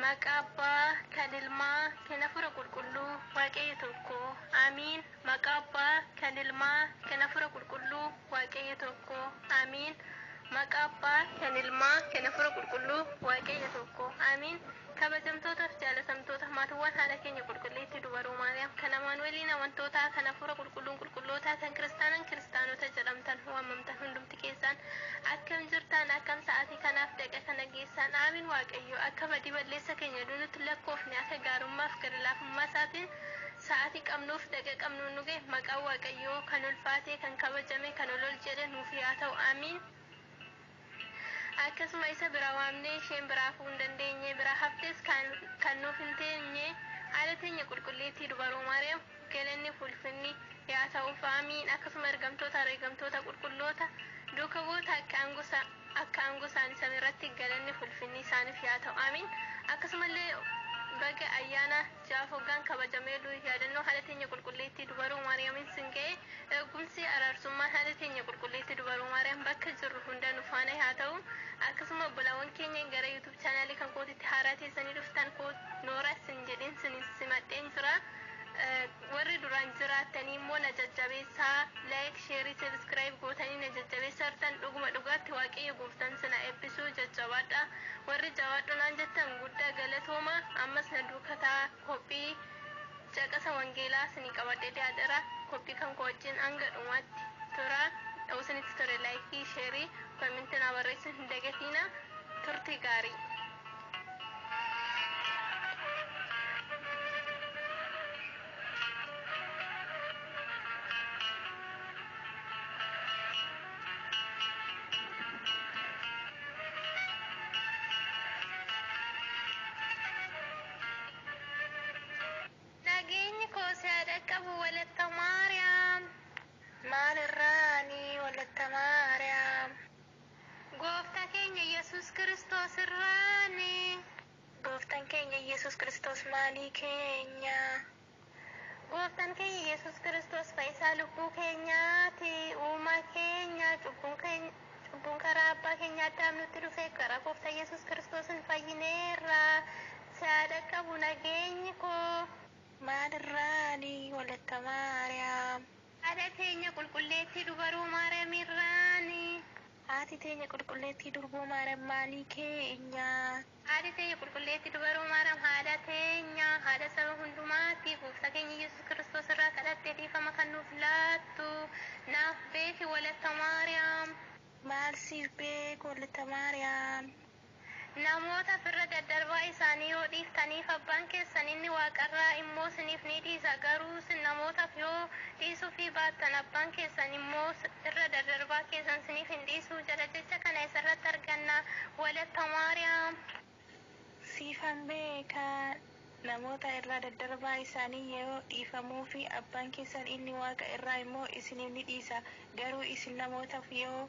Maqaa Abbaa kan Ilmaa kan Hafuura Qulqulluu Waaqayyo tokko. Amiin. Maqaa Abbaa kan Ilmaa kan Hafuura Qulqulluu Waaqayyo tokko. Amiin. Maqaa Abbaa kan Ilmaa kan Hafuura Qulqulluu Waaqayyo tokko. Amiin. Kabajamtootaaf jaalatamtoota maatiiwwan haadha keenya qulqulleettii dubaroo Maariyaam kan Amaanu'eliin amantootaa kan Hafuura Qulqulluun qulqullootaa kan kiristaanan kiristaanota jedhamtan waamamtan hundumti keessaan akkam jirtan, akkam sa'aatii kanaaf daqa kana geessan? Amiin. Waaqayyo akka badii balleessa keenya dunutti lakkoofne, akka gaarummaaf gara laafummaa isaatiin sa'aatii qabnuuf daqa qabnuun nu ga'e, maqaan Waaqayyoo kan ulfaate, kan kabajame, kan ol ol jedhe nuuf yaa ta'u. Amiin. Akkasuma isa bira waamnee isheen biraa hafuu hin dandeenye, bira haftes kan nuuf hin teenye, haadha teenya qulqulleettii dubaroo Maariyaam galanni ulfinni yaa ta'uuf. Amiin. Akkasuma ergamtoota, ergamtoota, qulqulloota, duuka bu'oota akka aangoo isaanii samiirratti galanni ulfinni isaaniif yaa ta'u. Amiin. Akkasumallee baga ayyaana jaaf hoggaan kabajamee yaadannoo haadha teenya qulqulleettii dubaroo Maariyaamiin sin ga'e. Eegumsi araarsummaan haadha teenya qulqulleettii dubaroo Maariyaam bakka jirru hunda nu faana haa ta'u. Akkasuma obbolaawwan keenya gara YouTube chaanaalii kan kootitti haaraa teessanii dhuftan, noora sin jedhin sin simadheen jira. Warri duraan jiraattanii immoo na jajjabeessaa, like, share, subscribe gootanii na jajjabeessaa jirtan, dhuguma dhugaatti Waaqayyo gooftaan sina eebbisuu. Jajjabaadha. Warri jabaadhu naan jettan guddaa galatooma. Ammas na duukataa qophii caqasa wangeelaa isinii qabadhee dhiyaadheera. Qophii kan koo wajjin hanga dhumaatti tura. Isinitti tole like, share, comment naa barreessuu hin dagatiina. Turtii gaarii. Nageenyi koo si haa dhaqqabu, Walatta Maariyaam. Maal irraani, Walatta Maariyaam? Gooftaa keenya Yesuus Kiristoos irraani. Gooftaan keenya Yesuus Kiristoos maalii keenya? Gooftaan keenya Yesuus Kiristoos fayyisaa lubbuu keenyaati. Uumaa keenya, cubbuun karaa abbaa keenya Addaam nutti dhufe karaa gooftaa Yesuus Kiristoosin fayyineerra. Si haa dhaqqabu nageenyi koo. Maal irraani, Walatta Maariyaam? Haadha teenya qulqulleettii dubaroo Maariyaam irraani. Haati teenya qulqulleettii durboo Maariyaam maalii keenya? Haadha teenya qulqulleettii dubaroo Maariyaam haadha teenya, haadha saba hundumaati. Gooftaa keenya Yesuus Kiristoos irraa kadhattee dhiifama kan nuuf laattu. Naaf beeki, Walatta Maariyaam. Maal siif beeku, Walatta Maariyaam? Namoota firra daddarbaa isaanii yoo dhiiftaniif, abbaan keessan inni waaqarraa immoo isiniif ni dhiisa. Garuu isin namootaaf yoo dhiisuufii baattan, abbaan keessan immoo irra daddarbaa keessan isiniif hin dhiisu jedha. Jecha kana isarratti arganna, Walatta Maariyaam. Siifan beekaa, namoota irraa daddarbaa isaanii yeroo dhiifamuu fi abbaan keessan inni waaqa irraa immoo isiniif ni dhiisa. Garuu isin namootaaf yoo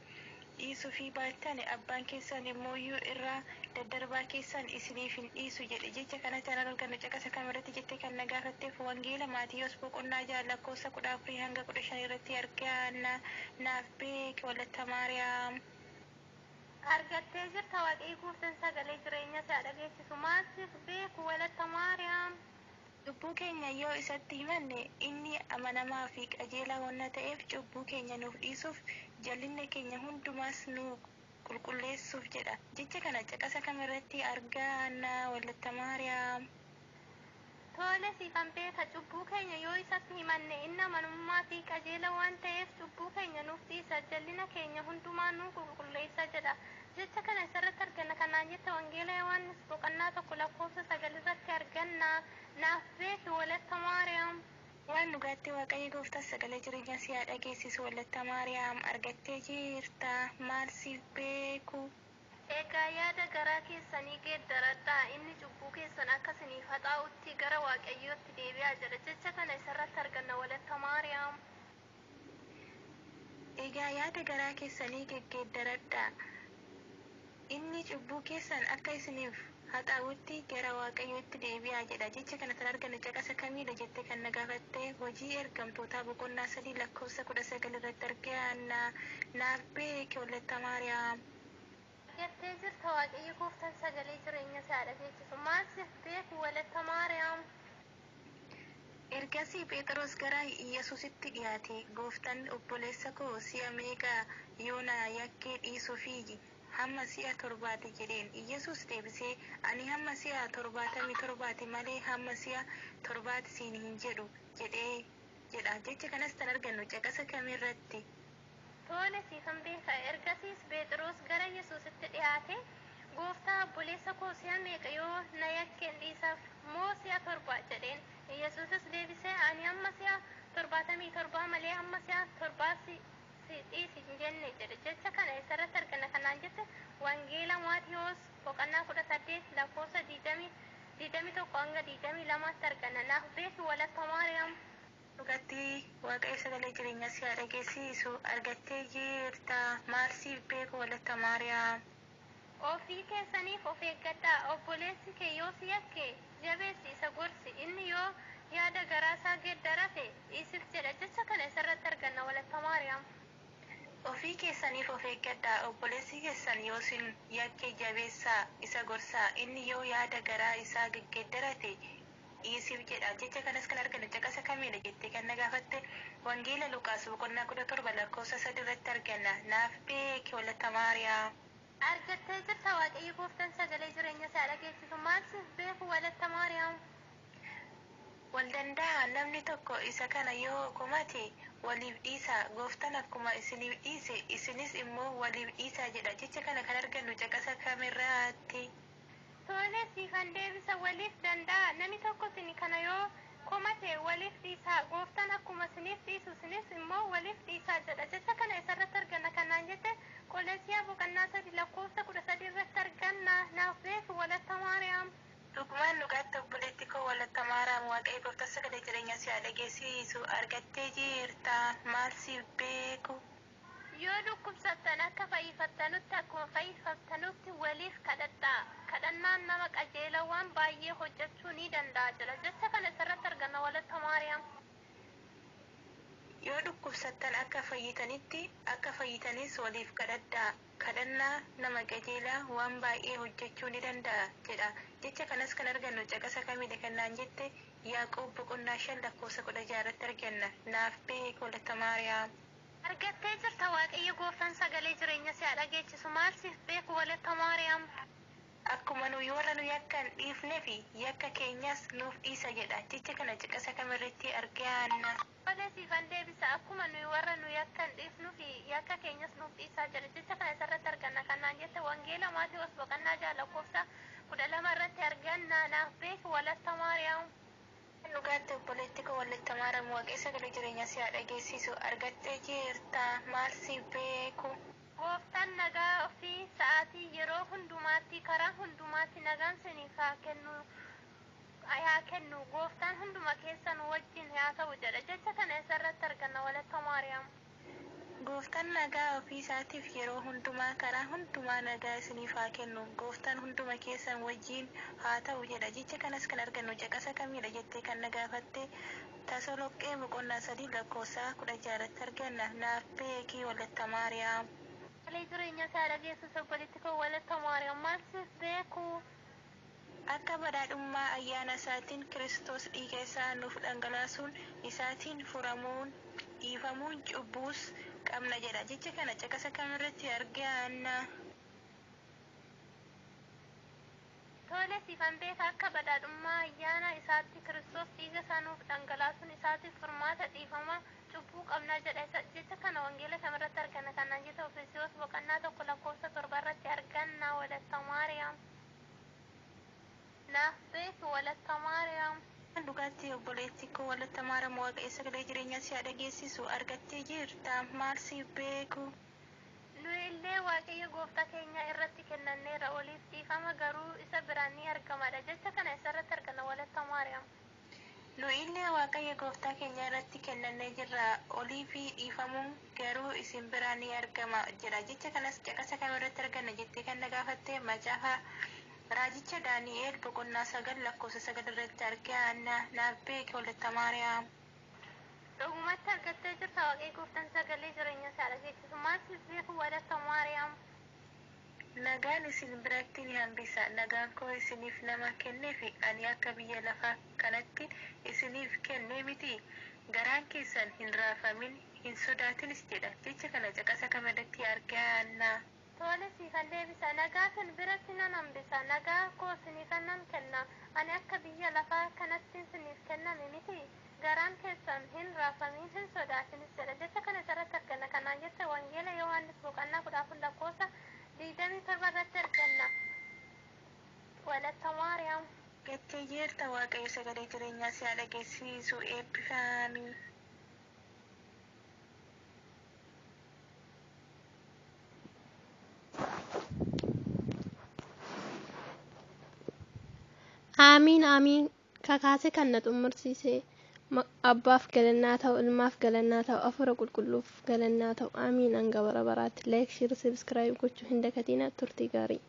dhiisuufii baattan, abbaan keessan immoo irraa daddarbaa keessan isiniif hin dhiisu jedhe. Jecha kanatti kan argannu caqasa kamirratti jettee kan na gaafatteef, Wangeela Maatiyoos boqonnaa 6 lakkoofsa 14 hanga 15 irratti arganna. Naaf beeki, Walatta Maariyaam. Argattee jirta. Waaqayyo gooftaan sagalee jireenya si haa dhageessisu. Maal siif beeku, Walatta Maariyaam? Cubbuu keenya yoo isatti himanne, inni amanamaa fi qajeelaa wanna ta'eef cubbuu keenya nuuf dhiisuuf jallinna keenya hundumaas nu qulqulleessuuf jedha. Jecha kana caqasa kamirratti arganna, Walatta Maariyaam? Tole, siifan beeka. Cubbuu keenya yoo isatti himanne, inni amanamummaa fi qajeela waan ta'eef cubbuu keenya nuuf dhiisa, jallina keenya hundumaa nu qulqulleessa jedha. Jecha kana isarratti arganna kanaan jette, Wangeela Yohaannis boqonnaa 1 lakkoofsa 9 irratti arganna. Naaf beeki, Walatta Maariyaam. Waan dhugaatti Waaqayyo gooftaan sagalee jireenyaa si haa dhageessisu, Walatta Maariyaam. Argattee jirta. Maal siif beeku? Egaa yaada garaa keessanii geeddaradhaa, inni cubbuu keessan akka isiniif haxaa'utti gara Waaqayyootti deebi'aa jedha. Jecha kana isarratti arganna, Walatta Maariyaam. Egaa yaada garaa keessanii geggeeddaradhaa. Inni cubbuu keessan akka isiniif haxaa'utti gara Waaqayyootti deebi'aa jedha. Jecha kana kan argannu caqasa kamiidha jettee kan na gaafatte, Hojii Ergamtootaa boqonnaa 3 lakkoofsa 19 irratti arganna. Naaf beeki, Walatta Maariyaam. Argattee jirta. Waaqayyo gooftaan sagalee jireenya si isaa dhageessisu. Maal siif beeku walatta Maariyaam? Ergasii Phexros gara Iyyasuusitti dhiyaate, "Gooftaan obboleessa koo si'a meeqa yoo na yakkee dhiisuufii? Hamma si'a torbaati?" jedheen. Iyyasuus deebisee, "Ani hamma si'a 77ti malee hamma si'a torbaati siin hin jedhu" jedhee jedha. Jecha kanas kan argannu caqasa kamirratti? Tole siifan beeka. Ergasiis Phexros gara Yesuusitti dhiyaate, "Gooftaa obboleessa koo si'a meeqa yoo na yakkeen dhiisaaf? Moo si'a torba?" jedheen. Yesuusis deebisee, "Ani hamma si'a 77 malee hamma si'a torbaa si dhiisi hin jenne" jedhe. Jecha kana eessarratti arganna kanaan jette Wangeela Maatiyoos boqonnaa 18 lakkoofsa 21 hanga 22tti arganna. Naaf beeki walatta Maariyaam. Dhugatti Waaqayyo sagalee jireenyaa si haa dhageessisu. Argattee jirta. Maal siif beeku walatta Maariyaam? Ofii keessaniif of eeggadhaa. Obboleessi kee yoo si yakke jabeessi isa gorsi. Inni yoo yaada garaasaa geeddarate dhiisif jedha. Jecha kana isarratti arganna walatta Maariyaam. Ofii keessaniif of eeggadhaa. Obboleessi keessan yoo sin yakke jabeessaa isa gorsaa. Inni yoo yaada garaa isaa geeddarate dhiisiif jedha. Jecha kanas kan argannu caqasa kamiidha jettee kan na gaafatte Wangeela Luqaas boqonnaa 17 lakkoofsa 3 irratti arganna. Naaf beeki walatta Maariyaam. Argattee jirta. Waaqayyo gooftaan sagalee jireenya isaa dhageessisu. Maal siif beeku walatta Maariyaam? Wal danda'a. Namni tokko isa kana yoo komate waliif dhiisaa. Gooftaan akkuma isiniif dhiise isinis immoo waliif dhiisaa jedha. Jecha kana kan argannu caqasa kamirraatti? Tole siifan deebisa. Waliif danda'a. Namni tokko isin kana yoo komate waliif dhiisaa. Gooftaan akkuma isiniif dhiisu isinis immoo waliif dhiisaa jedha. Jecha kana isarratti arganna kanaan jette Qolesiyaa boqonnaa 3 lakkoofsa 13 irratti arganna. Naaf beeku walatta Maariyaam. Dhugumaan dhugaatti obboleetti koo walatta Maariyaam, Waaqayyo gooftaan sagalee jireenyaa si haa dhageessisu. Argattee jirta. Maal siif beeku? Yoo dhukkubsattan akka fayyifattanutti akkuma fayyifattanutti waliif kadhadhaa. Kadhannaan nama qajeelaa waan baay'ee hojjechuu ni danda'a jedha. Jecha kana isarratti arganna walatta Maariyaam. Yoo dhukkubsattan akka fayyitanitti akka fayyitanis waliif kadhadhaa. Kadhannaa nama qajeelaa waan baay'ee hojjechuu ni danda'a jedha. Jecha kanas kan argannu caqasa kamiidha kan naan jette Yaaqoob boqonnaa 5 lakkoofsa 16 irratti arganna. Naaf beeki walatta Maariyaam. Argattee jirta. Waaqayyo gooftaan sagalee jireenya si haa dhageessisu. Maal siif beeku walatta Maariyaam? Akkuma nuyi warra nu yakkan dhiifnee fi yakka keenyas nuuf dhiisa jedha. Jecha kana caqasa kamirratti arganna? Tole siifan deebisa. Akkuma nuyi warra nu yakkan dhiifnuu fi yakka keenyas nuuf dhiisaa jedha. Jecha kana isarratti arganna kanaan jette Wangeela Maatiyoos boqonnaa 6 lakkoofsa 12 irratti arganna. Naaf beeki walatta Maariyaam. Dhugaatti obboleetti koo walatta Maariyaam, Waaqayyo sagalee jireenyaa si haa dhageessisu. Argattee jirta. Maal siif beeku? Gooftaan nagaa ofii sa'aatii yeroo hundumaatti karaa hundumaatti nagaan isiniif haa kennu. Haa kennu. Gooftaan hunduma keessan wajjin haa ta'u jedha. Jecha kana isarratti arganna walatta Maariyaam. Gooftaan nagaa ofii isaatiif yeroo hundumaa karaa hundumaa nagaa isiniif haa kennu. Gooftaan hunduma keessan wajjin haa ta'u jedha. Jecha kanas kan argannu caqasa kamiidha jettee kan na gaafatte Tasalonqee boqonnaa 3 lakkoofsa 16 irratti arganna. Naaf beeki walatta Maariyaam. Sagalee jireenya isaa dhageessisu obboleetti koo walatta Maariyaam. Maal siif beeku? Akka badhaadhummaa ayyaana isaatiin Kiristoos dhiiga isaa nuuf dhangalaasuun isaatiin furamuun dhiifamuun cubbuus qabna jedha. Jecha kana caqasa kamirratti arganna? Tole siifan beeka. Akka badhaadhummaa ayyaana isaatti Kiristoos dhiiga isaa nuuf dhangalaasuun isaatiif furmaata dhiifama cubbuu qabna jedha. Jecha kana wangeela kamirratti arganna kanaan jette Efesoos boqonnaa 1 lakkoofsa 7 irratti arganna walatta Maariyaam. Naaf beeki walatta Maariyaam. Dhugaatti obboleetti koo walatta Maariyaam, Waaqayyo sagalee jireenyaa si haa dhageessisu. Argattee jirta. Maal siif beeku? Nu illee Waaqayyo gooftaa keenya irratti kennanneerra. Oliif dhiifama garuu isa biraan ni argamadha. Jecha kana isarratti arganna walatta Maariyaam. Nu illee Waaqayyo gooftaa keenya irratti kennannee jirra. Olii fi dhiifamuun garuu isin biraa ni argama jedha. Jecha kanas caqasa kamirratti arganna jettee kan na gaafatte macaafa Raajicha Daani'eel boqonnaa 9 lakkoofsa 9 irratti arganna. Naaf beeki walatta Maariyaam. Dhugumatti argattee jirta. Waaqayyo gooftaan sagalee jireenya isaa dhageessisu. Maal siif beeku walatta Maariyaam? Nagaan isin biratti ni hambisa. Nagaan koo isiniif nama kenneef ani akka biyya lafaa kanatti isiniif kenne miti. Garaan keessan hin raafamin hin sodaatinis jedha. Jecha kana caqasa kamadatti arganna. Tole siifan deebisa. Nagaa isin biratti nan hambisa. Nagaa koo isiniifan nan kenna. Ani akka biyya lafaa kanatti isiniif kenname miti. Garaan keessan hin raafamin hin sodaatinis jedha. Jecha kana irratti arganna. Kanaan jecha Wangeela Yohaannis boqonnaa 14 lakkoofsa 27 irratti arganna. Walatta Maariyaam. Gatteeyyeerta Waaqayyo sagalee jireenyaa si haa dhageessisu eebbifami. Aamiin aamiin kakaase kan na xumursiise abbaaf galannaa ta'u, ilmaaf galannaa ta'u, afura qulqulluuf galannaa ta'u. Aamiin hanga bara baraatti. Like, share, subscribe gochuu hin dagatinaa. Turtii gaarii.